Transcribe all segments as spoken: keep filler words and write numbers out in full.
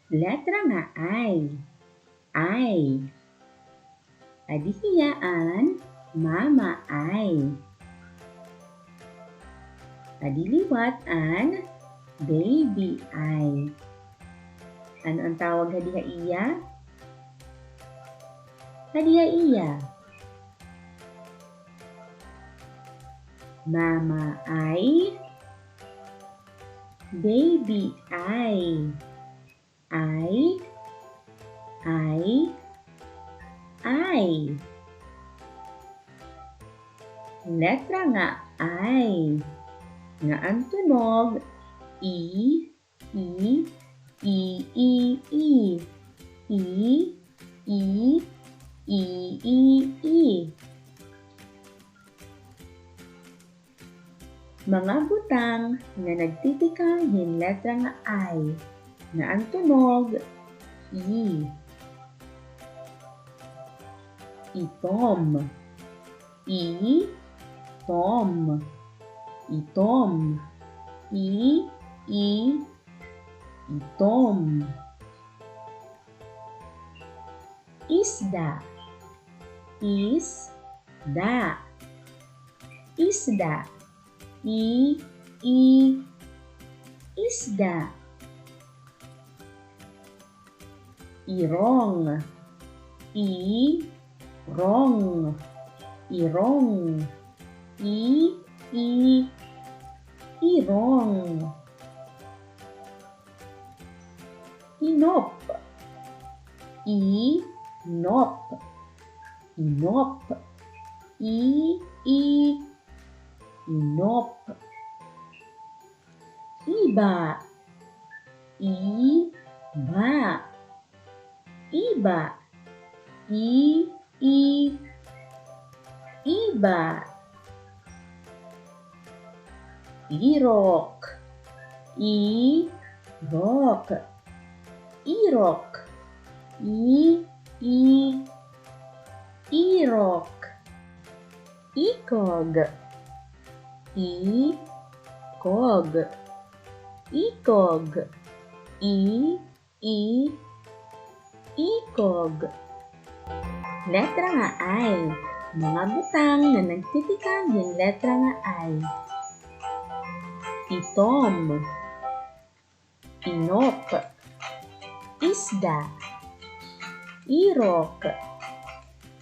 Letra nga I. I. Adi hiya an Mama I. Adi liwat an Baby I. Ano an tawag hadi ha iya? Hadi ha iya. Mama I, Baby I. I, I, I. Letra nga I, nga an tunog, I, I, I, I, I. I, I, I, I, I. Mga butang nga nagtitikang hin letra nga I, nga an tunog, I. Itom. Itom. Itom. I, i, itom. Isda. Isda. Isda. I, i, isda. Irong. Irong. Irong. I, i, irong. Inop. Inop. Inop. I, i, inop. Iba. Iba. Iba. I, i, iba. Irok. Irok. Irok. I, i, irok. Ikog. Ikog. Ikog. I, i, ikog. Letra nga I. Mga butang nga nagtitikang hin letra nga I. Itom. Inop. Isda. Irok.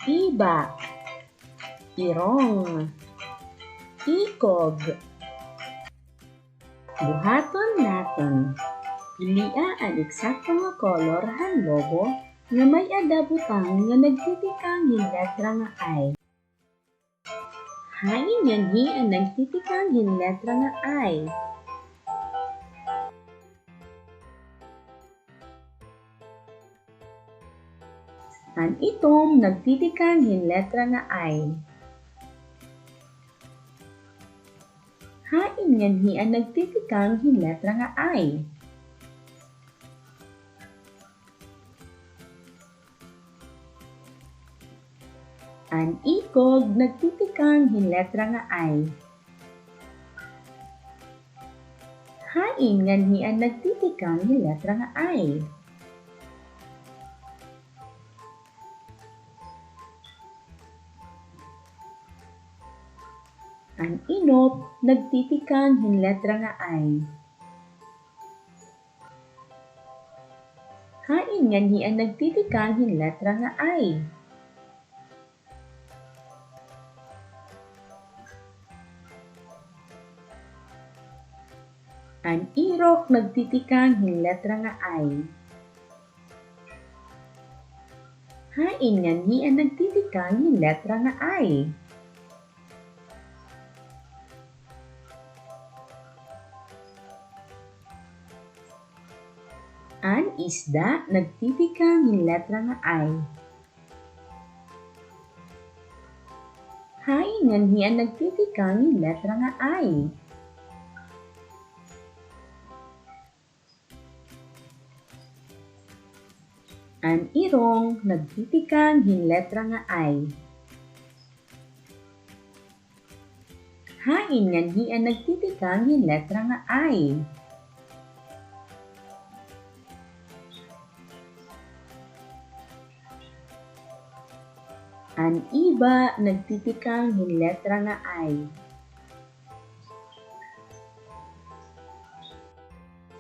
Iba. Irong. Ikog. Buhaton naton. Pilia an eksakto nga kolor han lobo nga may-ada butang nga nagtitikang hin letra nga I. Hain nganhi an nagtitikang hin letra nga I? An itom nagtitikang hin letra nga I. Hain nganhi an nagtitikang hin letra nga I? An ikog nagtitikang hin letra nga I. Hain nganhi an nagtitikang hin letra nga I? An inop nagtitikang hin letra nga I. Hain nganhi an nagtitikang hin letra nga I? An irok nagtitikang hin letra nga I. Hain nganhi an nagtitikang hin letra nga I? An isda nagtitikang hin letra nga I. Hain nganhi an nagtitikang hin letra nga I? An irong nagtitikang hin letra nga I. Hain nganhi an nagtitikang hin letra nga I? An iba nagtitikang hin letra nga I.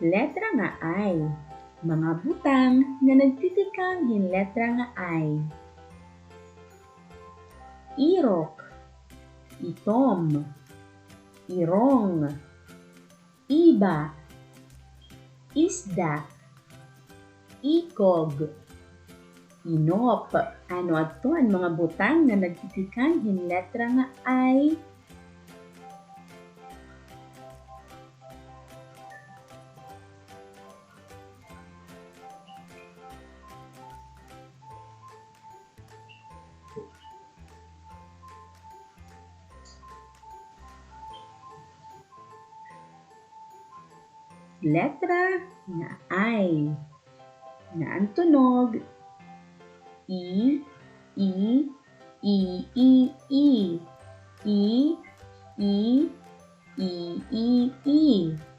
Letra nga I. Mga butang nga nagtitikang hin letra nga I. Irok, itom, irong, iba, isda, ikog, inop. Ano adto an mga butang nga nagtitikang hin letra nga I? Letra nga I. Nga an tunog, I, I, I, I, I. I, I, I, I, I.